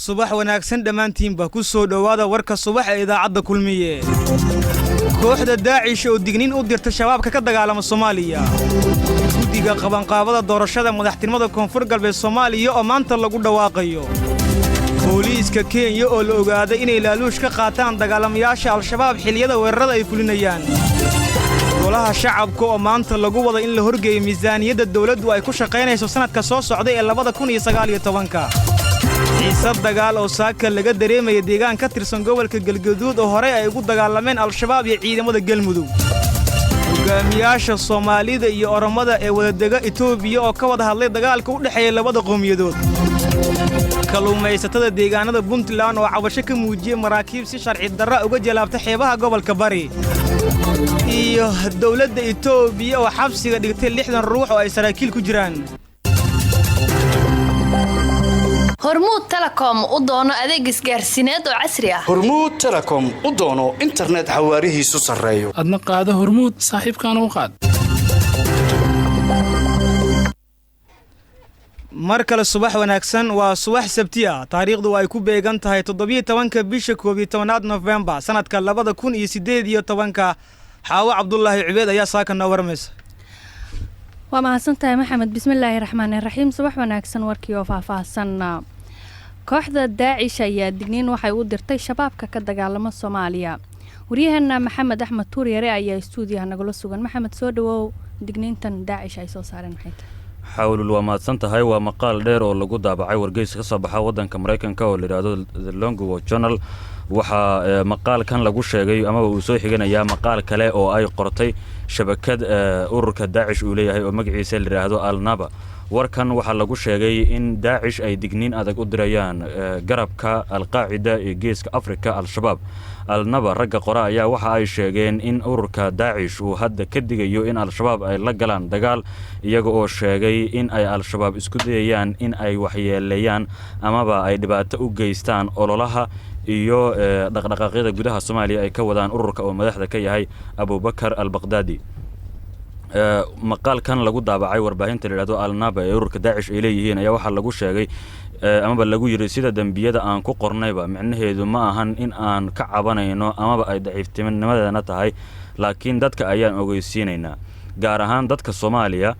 Subax wanaagsan dhammaantiinba, ku soo dhowaada warka subax ee idaacadda Kulmiye. Kooxda Daacish oo digniin u dirta Shabaabka ka dagaalama Soomaaliya. Guddiga qabanqaabada doorashada madaxtinimada Koonfur Galbeed Soomaaliya oo maanta lagu dhawaaqayo. Booliiska Kenya oo la ogaaday inay laaluush ka qaataan dagaalamayaasha Al-Shabaab xilliyada weerarada ay fulinayaan. Golaha Shacabka oo maanta lagu wada in la horgeeyo miisaaniyadda dawladdu ay ku shaqaynayso sannadka soo socday ee 2019-ka. Xiisad dagaal oo saaka laga dareemaya deegaan ka tirsan gobolka Galgaduud oo horey ay ugu dagaalameen Al-Shabaab iyo ciidamada Galmudug. Hogaamiyaasha Soomaalida iyo Oromada ee wadadega Itoobiya oo ka wada hadlay dagaalka u dhexeeya labada qowmiyadood. Kalluumaysatada deegaanada Puntland oo cabasho ka muujiyey maraakiib si sharci darra uga jalaabta xeebaha gobolka Bari. Iyo dawladda Itoobiya oo xabsiga dhigtay 60 ruux oo ay saraakiil ku jiraan. Hormuud Telecom, u doono adeeg isgaarsiineed oo casri ah. Hormuud Telecom, u doono internet xawaarihiisu sarreeyo. Adna qaado Hormuud, saaxiibkaana u qaad. Mar kale subax wanaagsan. Waa subax Sabti ah, taariikhdu ay ku beegan tahay 17-ka bisha 11aad, Nofembar, sanadka 2018-ka. Xaawo Cabdulaahi Cubeed ayaa saaka noo warmaysa. Waa mahadsantahay, Maxamed. Bismillaahi raxmaani raxiim. Subax wanaagsan. Warkii oo faahfaahsan. Kooxda Daacish ayaa digniin waxay u dirtay Shabaabka ka dagaalama Soomaaliya. Waryaheena Maxamed Axmed Tuuryare ayaa istuudiyaha nagula sugan. Maxamed, soo dhawow. Digniintan Daacish ay soo saareen maxay tahay? Xawlul, waa mahadsan tahay. Waa maqaal dheer oo lagu daabacay wargeys ka soo baxa waddanka Maraykanka oo la yidhaahdo The Longwood Journal. Waxaa maqaalkan lagu sheegay amaba uu soo xiganayaa maqaal kale oo ay qortay shabakad ururka Daacish uu leeyahay oo magaciisa la yidhaahdo Alnaba. Warkan waxaa lagu sheegay in Daacish ay digniin adag u dirayaan garabka Alqaacida ee Geeska Afrika, Al-Shabaab. Alnaba ragga qora ayaa waxa ay sheegeen in ururka Daacish uu hadda ka digayo in Al-Shabaab ay la galaan dagaal, iyaga oo sheegay in ay Al-Shabaab isku dayayaan in ay waxyeeleeyaan amaba ay dhibaato u geystaan ololaha iyo dhaqdhaqaaqyada gudaha Soomaaliya ay ka wadaan ururka oo madaxda ka yahay Abubakar Albaqdaadi. Maqaalkan lagu daabacay warbaahinta la yidhahdo Alnaba ee ururka Daacish ay leeyihiin ayaa waxaa lagu sheegay amaba lagu yidhi: "Sida dembiyada aan ku qornayba, micnaheedu ma ahan in aan ka cabanayno amaba ay daciiftinimadeena tahay, laakiin dadka ayaan ogeysiinaynaa, gaar ahaan dadka Soomaaliya.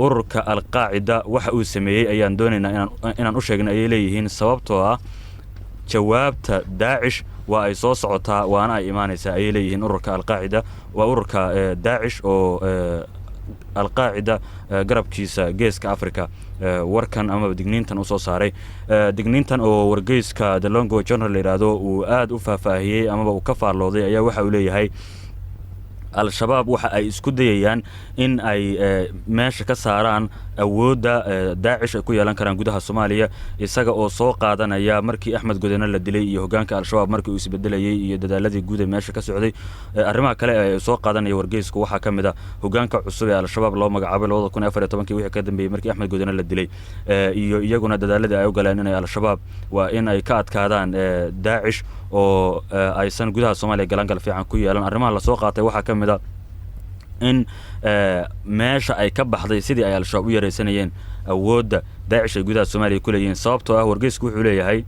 Ururka Alqaacida waxa uu sameeyey ayaan doonaynaa inaan u sheegna," ayay leeyihiin, "sababtoo ah jawaabta Daacish waa ay soo socotaa, waana ay imaanaysaa," ayay leeyihiin ururka Alqaacida. Waa ururka Daacish oo Alqaacida garabkiisa Geeska Africa warkan amaba digniintan usoo saaray. Digniintan oo wargeyska The Longo Journal la yidhaahdo uu aad u faahfaahiyey amaba uu ka faallooday ayaa waxa uu leeyahay: Al-Shabaab waxa ay isku dayayaan in ay meesha ka saaraan awoodda Daacish ay ku yeelan karaan gudaha Soomaaliya, isaga oo soo qaadanaya markii Axmed Godane la dilay iyo hoggaanka Al-Shabaab markii uu isbedelayey iyo dadaaladii guud ee meesha ka socday. Arrimaha kale ee soo qaadanaya wargeysku waxaa ka mid a hoggaanka cusub ee Al-Shabaab loo magacaabay 2014-kii, wixii ka dambeeyey markii Axmed Godane la dilay, iyo iyaguna dadaaladii ay u galeen inay Al-Shabaab waa in ay ka adkaadaan Daacish oo aysan gudaha Soomaaliya galaangal fiican ku yeelan. Arrimaha lasoo qaatay waxaa ka mid a in meesha ay ka baxday sidii ay Al-Shabaab u yaraysanayeen awoodda Daacish ay gudaha Soomaaliya ku leeyihiin, sababtoo ah wargeysku wuxuu leeyahay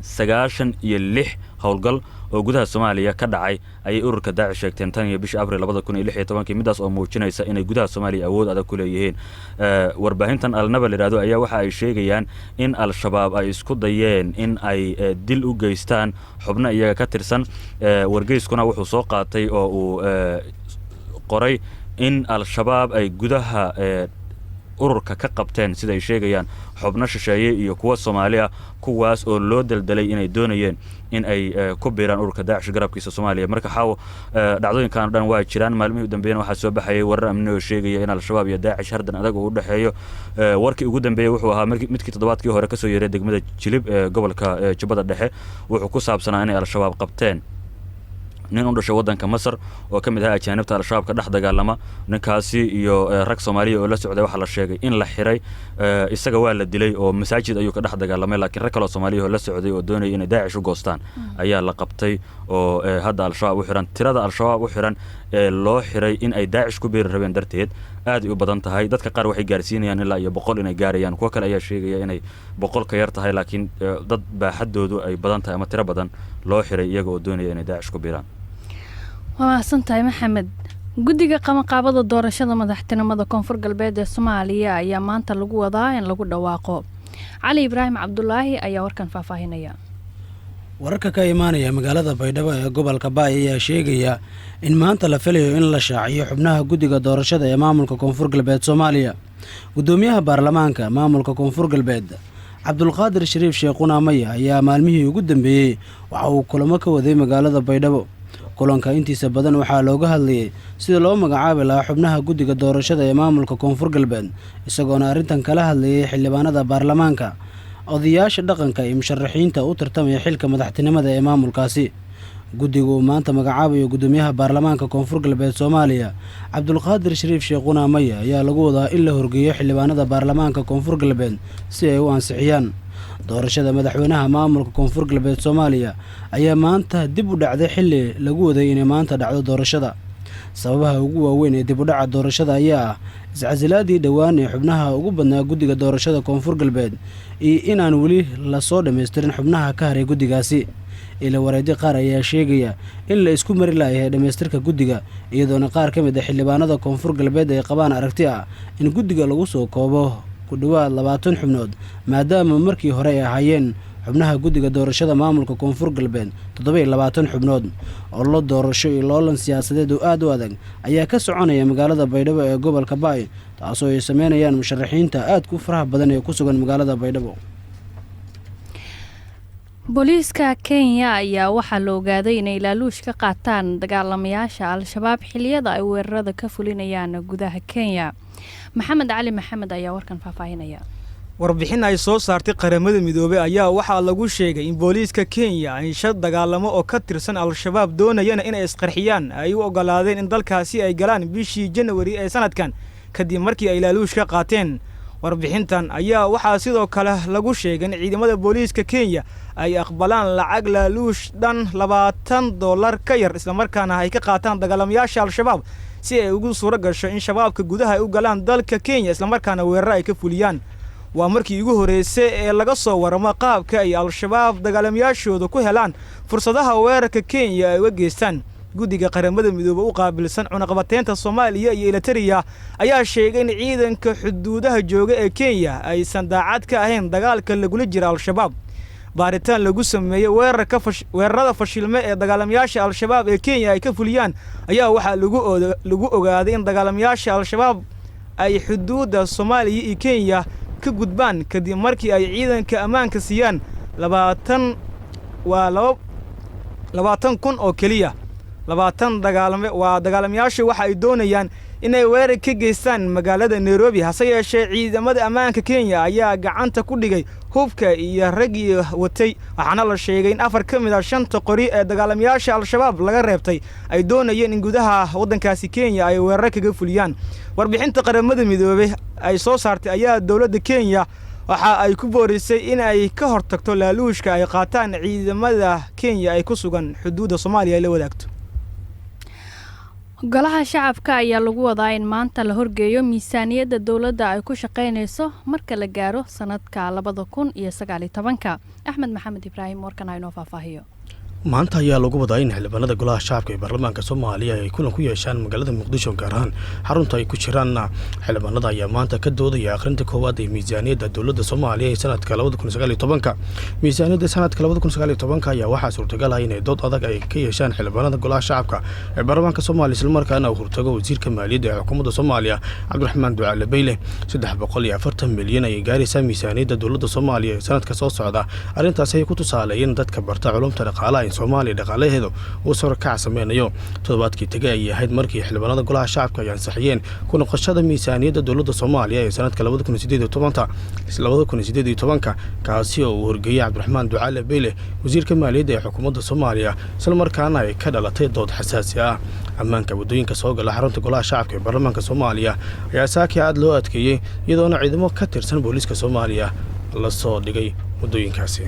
96 howlgal oo gudaha Soomaaliya ka dhacay ayay ururka Daacish sheegteen tan iyo bishii Abril 2016-kii, midaas oo muujinaysa inay gudaha Soomaaliya awood adag ku leeyihiin. Warbaahintan Alnaba la yidhahdo ayaa waxa ay sheegayaan in Al-Shabaab ay isku dayeen in ay dil u geystaan xubno iyaga ka tirsan. Wargeyskuna wuxuu soo qaatay oo uu qoray in Al-Shabaab ay gudaha ururka ka qabteen, sida ay sheegayaan, xubno shisheeye iyo kuwa Soomaali ah, kuwaas oo loo deldelay inay doonayeen in ay ku biiraan ururka Daacish garabkiisa Soomaaliya. Marka, Xaawo, dhacdooyinkan o dhan waa jiraan. Maalmihii u dambeeyana waxaa soo baxayay warar amni oo sheegaya in Al-Shabaab iyo Daacish hardan adag oo u dhexeeyo. Warkii ugu dambeeyey wuxuu ahaa midkii toddobaadkii hore kasoo yeeray degmada Jilib ee gobolka Jubbada Dhexe. Wuxuu ku saabsanaa inay Al-Shabaab qabteen Nin u dhashay waddanka Masar oo ka mid ahaa ajaanibta Al-Shabaab ka dhex dagaalama, ninkaasi iyo rag Soomaaliya oo la socday waxaa la sheegay in la xiray. Isaga waa la dilay oo masaajid ayuu ka dhex dagaalamay, laakiin rag kaloo Soomaaliya oo la socday oo doonayay inay Daacish u goostaan ayaa la qabtay oo hadda Al-Shabaab u xiran. Tirada Al-Shabaab u xiran ee loo xiray in ay Daacish ku biiri rabeen darteed aad ay u badan tahay. Dadka qaar waxay gaarsiinayaan ilaa iyo 100 inay gaarayaan, kuwo kale ayaa sheegaya inay 100 ka yar tahay, laakiin dad baaxaddoodu ay badan tahay ama tiro badan loo xiray iyaga oo doonaya inay Daacish ku biiraan. Waa mahadsan tahay, Maxamed. Guddiga qabanqaabada doorashada madaxtinimada Koonfur Galbeed ee Soomaaliya ayaa maanta lagu wadaa in lagu dhawaaqo. Cali Ibraahim Cabdulaahi ayaa warkan faahfaahinaya. Wararka ka imaanaya magaalada Baydhabo ee gobolka Baay ayaa sheegaya in maanta la filayo in la shaaciyo xubnaha guddiga doorashada ee maamulka Koonfur Galbeed Soomaaliya. Guddoomiyaha baarlamaanka maamulka Koonfur Galbeed, Cabdulqaadir Shariif Sheekhuna Maya, ayaa maalmihii ugu dambeeyey waxa uu kulamo ka waday magaalada Baydhabo. Kulanka intiisa badan waxaa looga hadlayay sida loo magacaabi lahaa xubnaha guddiga doorashada ee maamulka Koonfur Galbeed, isagoona arrintan kala hadlayay xildhibaanada baarlamaanka, odayaasha dhaqanka iyo musharaxiinta u tartamaya xilka madaxtinimada ee maamulkaasi. Guddiga uu maanta magacaabayo guddoomiyaha baarlamaanka Koonfur Galbeed Soomaaliya, Cabdulqaadir Shariif Sheekhuna Maya, ayaa lagu wadaa in la horgeeyo xildhibaanada baarlamaanka Koonfur Galbeed si ay u ansixiyaan. Doorashada madaxweynaha maamulka Koonfur Galbeed Soomaaliya ayaa maanta dib u dhacday, xilli lagu waday inay maanta dhacdo doorashada. Sababaha ugu waaweyn ee dib u dhaca doorashada ayaa ah iscasilaadii dhowaan ee xubnaha ugu badnaa guddiga doorashada Koonfur Galbeed iyo inaan weli lasoo dhammaystirin xubnaha ka haray guddigaasi. Ila wareedyo qaar ayaa sheegaya in la isku mari laayahay dhammaystirka guddiga, iyadoona qaar ka mid a xildhibaanada Koonfur Galbeed ay qabaan aragti ah in guddiga lagu soo koobo ku dhowaad 20 xubnood, maadaama markii hore ay ahaayeen xubnaha guddiga doorashada maamulka Koonfur Galbeed 27 xubnood. Ololo doorasho iyo loolan siyaasadeed oo aad u adag ayaa ka soconaya magaalada Baydhabo ee gobolka Baay, taasoo ay sameynayaan musharaxiinta aadka u faraha badan ee ku sugan magaalada Baydhabo. Booliiska Kenya ayaa waxaa la ogaaday inay laaluush ka qaataan dagaalamayaasha Al-Shabaab xiliyada ay weerarada ka fulinayaan gudaha Kenya. Maxamed Cali Maxamed ayaa warkan faahfaahinaya. Warbixin ay soo saartay Qaramada Midoobey ayaa waxaa lagu sheegay in booliiska Kenya ay shan dagaalamo oo ka tirsan Al-Shabaab doonayana inay isqarxiyaan ay u ogolaadeen in dalkaasi ay galaan bishii Janawari ee sanadkan, kadib markii ay laaluush ka qaateen. Warbixintan ayaa waxaa sidoo kale lagu sheegay in ciidamada booliiska Kenya ay aqbalaan lacag laaluush dhan $20 ka yar, islamarkaana ay ka qaataan dagaalamayaasha Al-Shabaab si ay ugu suuro gasho in Shabaabka gudaha ay u galaan dalka Kenya, islamarkaana weeraro ay ka fuliyaan. Waa markii ugu horreysay ee laga soo waramo qaabka ay Al-Shabaab dagaalamayaashooda ku helaan fursadaha weerarka Kenya ay uga geystaan. Guddiga Qaramada Midoobe u qaabilsan cunaqabateynta Soomaaliya iyo Eliteria ayaa sheegay in ciidanka xuduudaha jooga ee Kenya aysan daacad ka ahayn dagaalka lagula jira Al-Shabaab. Baaritaan lagu sameeyey weerarada fashilme ee dagaalamayaasha Al-Shabaab ee Kenya ay ka fuliyaan ayaa waxaa lagu ogaaday in dagaalamayaasha Al-Shabaab ay xuduudda Soomaaliya iyo Kenya ka gudbaan kadib markii ay ciidanka ammaanka siiyaan 20 waa 20,000 oo keliya. 20 dagaalame waa dagaalamayaashu waxa ay doonayaan inay weerar ka geystaan magaalada Nairobi, hase yeeshee ciidamada ammaanka Kenya ayaa gacanta ku dhigay hubka iyo raggii watay, waxaana la sheegay in afar ka mid a shanta qori ee dagaalamayaasha Al-Shabaab laga reebtay ay doonayeen in gudaha waddankaasi Kenya ay weeraro kaga fuliyaan. Warbixinta Qaramada Midoobey ay soo saartay ayaa dowladda Kenya waxa ay ku boorisay in ay ka hortagto laaluushka ay qaataan ciidamada Kenya ay ku sugan xuduudda Soomaaliya ay la wadaagto. Golaha Shacabka ayaa lagu wadaa in maanta la horgeeyo miisaaniyadda dowladda ay ku shaqeynayso marka la gaaro sanadka 2019-ka. Axmed Maxamed Ibraahim warkan ha inoo faahfaahiyo. Maanta ayaa lagu wadaa in xildhibaanada Golaha Shacabka ee baarlamaanka Soomaaliya ay kulan ku yeeshaan magaalada Muqdisho, gaar ahaan xarunta ay ku jiraan. Xildhibaanada ayaa maanta ka doodaya akhrinta koowaad ee miisaaniyadda dowladda Soomaaliya ee sanadka 2019-ka. Miisaaniyadda sanadka 2019-ka ayaa waxaa suurtagal ah inay dood adag ay ka yeeshaan xildhibaanada Golaha Shacabka ee baarlamaanka Soomaaliya, islamarkaana uu hortago wasiirka maaliyadda ee xukuumadda Soomaaliya, Cabdiraxmaan Ducaale Beyle. 340 milyan ayay gaaraysaa miisaaniyadda dowladda Soomaaliya ee sanadka soo socda. Arrintaasi ay ku tusaaleeyeen dadka barta culumta dhaqaalaha. in Soomaaliya dhaqaalaheedu uu sarakac sameynayo. Toddobaadkii tegay ayay ahayd markii xildhibaanada golaha shacabka ay ansixiyeen ku noqoshada miisaaniyadda dowladda Soomaaliya ee sanadka 2018, kaasi oo uu horgeeyey Cabdiraxmaan Ducaale Beyle, wasiirka maaliyadda ee xukuumadda Soomaaliya, islamarkaana ay ka dhalatay dood xasaasi ah. Ammaanka waddooyinka soo gala xarunta golaha shacabka ee baarlamaanka Soomaaliya ayaa saaki aad loo adkeeyey, iyadoona ciidamo ka tirsan booliiska Soomaaliya la soo dhigay waddooyinkaasi.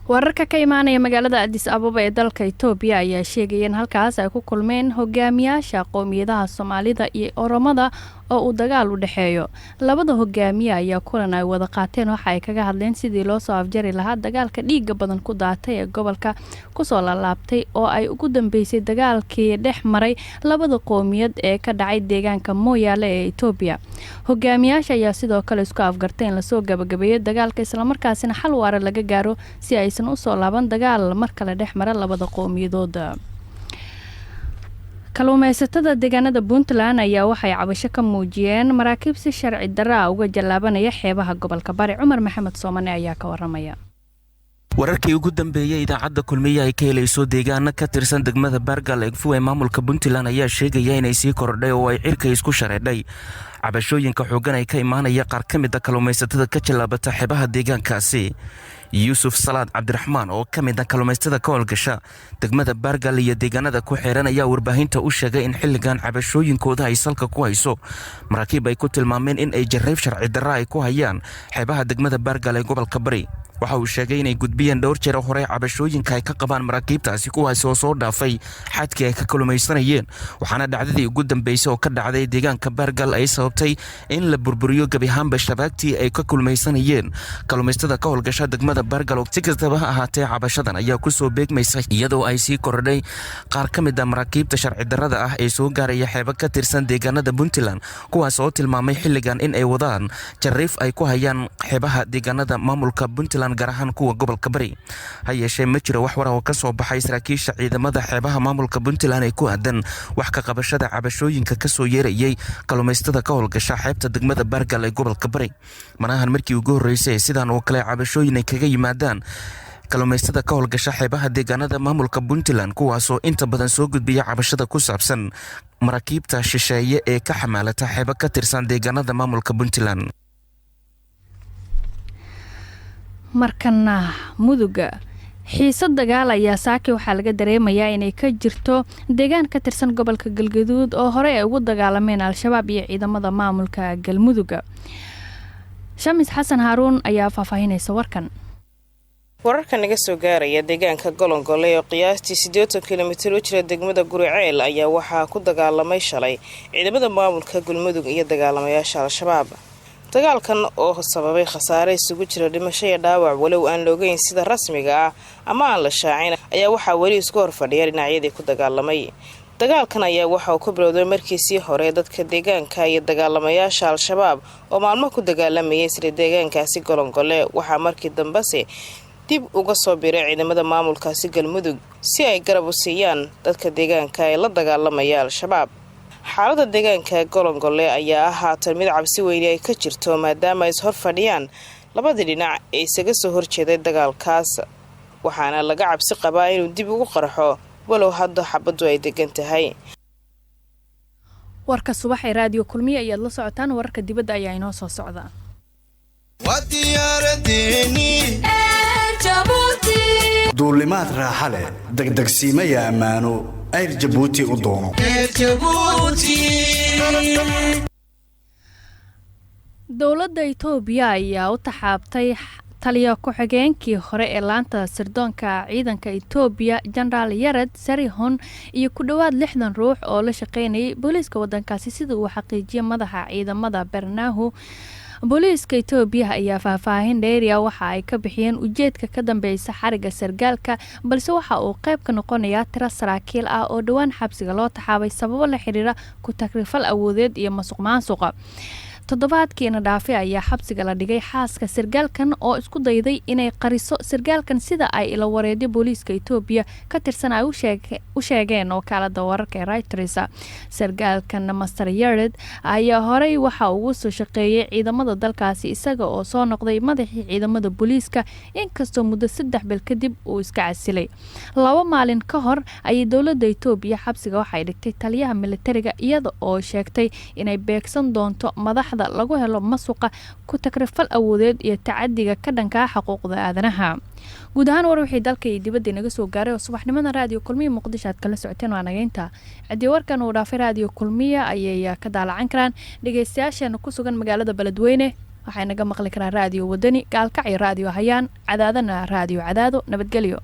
Wararka ka imaanaya magaalada Adis Ababa ee dalka Itoobiya ayaa sheegaya in halkaas ay ku kulmeen hogaamiyaasha qowmiyadaha Soomaalida iyo Oromada oo uu dagaal u dhexeeyo. Labada hogaamiye ayaa kulan ay wada qaateen waxa ay kaga hadleen sidii loo soo afjari lahaa dagaalka dhiiga badan ku daatay ee gobolka kusoo laalaabtay, oo ay ugu dambeysay dagaalkii dhex maray labada qowmiyad ee ka dhacay deegaanka Mooyaale ee Itoobiya. Hogaamiyaasha ayaa sidoo kale isku afgartay in lasoo gabagabeeyo dagaalka, islamarkaasina xal waara laga gaaro si aysan usoo laaban dagaal mar kale dhex mara labada qowmiyadooda. Kalluumeysatada deegaanada Puntland ayaa waxay cabasho ka muujiyeen maraakiib si sharci darra ah uga jallaabanaya xeebaha gobolka Bari. Cumar Maxamed Soomane ayaa ka waramaya. Wararkii ugu dambeeyey idaacadda Kulmiye ay ka helayso deegaano ka tirsan degmada Baargal Egfu ee maamulka Puntland ayaa sheegaya inay sii kordhay oo ay cirka isku shareedhay cabashooyinka xooggan ay ka imaanaya qaar ka mid a kalluumaysatada ka jallaabata xeebaha deegaankaasi. Yuusuf Salaad Cabdiraxmaan oo ka mid a kalluumaysatada ka howlgasha degmada Baargal iyo deegaanada ku xeeran ayaa warbaahinta u sheegay in xilligan cabashooyinkooda ay salka ku hayso maraakiib ay ku tilmaameen in ay jarrayb sharci darra ay ku hayaan xeebaha degmada Baargal ee gobolka Bari. Waxa uu sheegay inay gudbiyeen dhowr jeer hore cabashooyinka ay ka qabaan maraakiibtaasi, kuwaasi oo soo dhaafay xadkii ay ka kalluumaysanayeen, waxaana dhacdadii ugu dambeysay oo ka dhacday deegaanka Baargal ay sababtay in la burburiyo gebi ahaanba shabaagtii ay ka kulmaysanayeen kalluumaystada ka howlgasha degmada Baargal. Si kastaba ha ahaatee, cabashadan ayaa kusoo beegmaysa iyadoo ay sii kordhay qaar ka mid a maraakiibta sharci darrada ah ee soo gaaraya xeebo ka tirsan deegaanada Puntland, kuwaas oo tilmaamay xilligan in ay wadaan jariif ay ku hayaan xeebaha deegaanada maamulka Puntland, gaar ahaan kuwa gobolka Bari. Ha yeeshee, ma jiro wax war oo ka soo baxay saraakiisha ciidamada xeebaha maamulka Puntland ee ku aadan wax ka qabashada cabashooyinka kasoo yeerayay kalluumaysatada ka howlgasha xeebta degmada Baargal ee gobolka Bari. Manahan markii ugu horreysay sidaan oo kale cabashooyin ay kaga yimaadaan kalluumaysatada ka howlgasha xeebaha deegaanada maamulka Puntland, kuwaasoo inta badan soo gudbiya cabashada ku saabsan maraakiibta shisheeye ee ka xamaalata xeebo ka tirsan deegaanada maamulka Puntland. Markana Muduga, xiisad dagaal ayaa saaki waxaa laga dareemayaa inay ka jirto deegaan ka tirsan gobolka Galgaduud oo horey ay ugu dagaalameen Al-Shabaab iyo ciidamada maamulka Galmuduga. Shamis Xasan Haaruun ayaa faahfaahinaysa warkan. Wararka naga soo gaaraya deegaanka Golongole oo qiyaastii 80 kilomitir u jira degmada Guriceel ayaa waxaa ku dagaalamay shalay ciidamada maamulka Galmudug iyo dagaalamayaasha Al-Shabaab. Dagaalkan oo sababay khasaare isugu jira dhimasho iyo dhaawac, walow aan loogeyn sida rasmiga ah ama aan la shaacin, ayaa waxaa weli isku horfadhiya dhinacyadii ku dagaalamay. Dagaalkan ayaa waxa uu ku bilowday markiisii hore dadka deegaanka iyo dagaalamayaasha Al-Shabaab oo maalmo ku dagaalamayay isla deegaankaasi Golongole. Waxaa markii dambese dib uga soo biray ciidamada maamulkaasi Galmudug si ay garab u siiyaan dadka deegaanka ee la dagaalamaya Al-Shabaab. Xaalada deegaanka Golongole ayaa ah haatan mid cabsi weyni ay ka jirto, maadaama ay is hor fadhiyaan labadii dhinac ee isaga soo horjeeday dagaalkaas, waxaana laga cabsi qabaa inuu dib ugu qarxo, walow hadda xabaddu ay degan tahay. Warka subax ee Raadiyo Kulmiye ayaad la socotaan. Wararka dibadda ayaa inoo soo socda. Duulimaad raaxa leh, degdegsiimaya ammaano, Air Jabuuti u doono. Dowladda Itoobiya ayaa u taxaabtay taliya ku-xigeenkii hore ee laanta sirdoonka ciidanka Itoobiya, Jenaraal Yared Sarihon, iyo ku dhowaad 60 ruux oo la shaqeynayay booliiska wadankaasi, sida uu xaqiijiyay madaxa ciidamada Bernahu. Booliiska Itoobiya ayaa faahfaahin dheeriya waxa ay ka bixiyeen ujeedka ka dambeysa xariga sargaalka, balse waxa uu qayb ka noqonayaa tiro saraakiil ah oo dhowaan xabsiga loo taxaabay sababo la xiriira ku takrifal awoodeed iyo masuq maasuqa. Toddobaadkiina dhaafay ayaa xabsiga la dhigay xaaska sargaalkan oo isku dayday inay qariso sargaalkan, sida ay ila wareedyo booliiska Etoobiya ka tirsan ay u sheegeen wakaalada wararka ee Reuters. Sargaalkan Master Yared ayaa horey waxa ugu soo shaqeeyay ciidamada dalkaasi, isaga oo soo noqday madaxii ciidamada booliiska, inkastoo muddo 3 bil kadib uu iska casilay. 2 maalin ka hor ayay dowlada Etoobiya xabsiga waxay dhigtay taliyaha militariga, iyada oo sheegtay inay beegsan doonto madaxda lagu helo masuqa, ku takrifal awoodeed iyo tacadiga ka dhankaa xuquuqda aadanaha. Guud ahaan war wixii dalka iyo dibadda inaga soo gaaray oo subaxnimada Raadiyo Kulmiya Muqdisho aad kala socoteen waa nageynta. Ciddii warkan uu dhaafay, Raadiyo Kulmiya ayay ka daalacan karaan. Dhegeystayaasheena ku sugan magaalada Beledweyne waxay naga maqli karaan Raadiyo Wadani Gaalkacyo, Raadiyo Hayaan Cadaadana, Raadiyo Cadaado. Nabadgelyo.